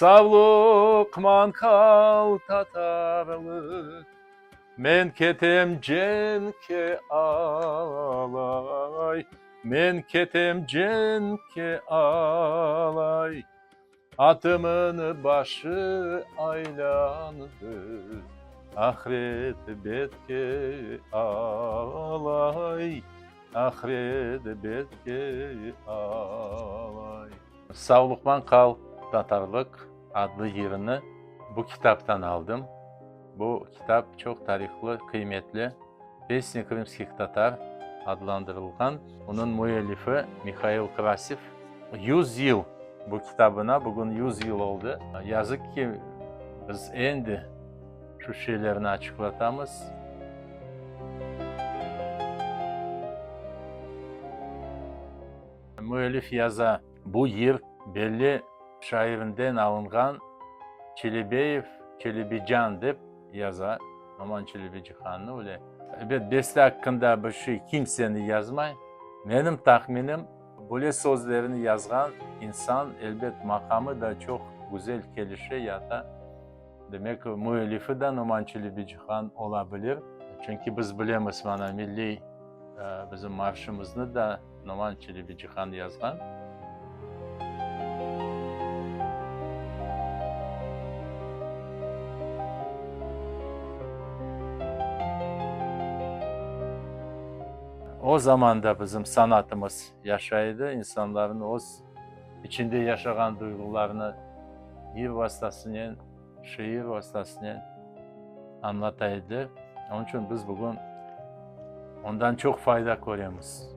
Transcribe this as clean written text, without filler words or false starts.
Savluqman qal, tatarlıq, Men ketem cenkke alay, Men ketem cenkke alay. Atımın başı aylandı, Ahret betke alay, Ahret betke alay. Savluqman qal, tatarlıq adlı yırını bu kitaptan aldım. Bu kitap çoq tarihlı, qıymetli. Pesni krımskih tatar adlandırılğan. Onıñ müellifi Mihail Krasev. Yüz yıl bu kitabına, bugün yüz yıl oldı. Yazıq ki, biz endi şu şeylerni açıqlatamız. Müellif yaza, Bu yır belli şairinden alınğan Çelebiyev Çelebican dep yaza, Noman Çelebicihannı öyle. Ebet, beste aqqında bir şey kimseni yazmay. Menim tahminim, böyle sözlerni yazğan insan, elbet, maqamı da çoq güzel kelişe, yata. Demek, müellifi de Noman Çelebicihan ola bilir. Çünki biz bilemiz, mana, milliy bizim marşımıznı da Noman Çelebicihan yazğan. O zaman da bizim sanatımız yaşay edi, insanların öz içinde yaşağan duyğularını yır vastasınen, şiir vastasınen añlata ediler. Onıñ içün biz bugün ondan çoq fayda köremiz.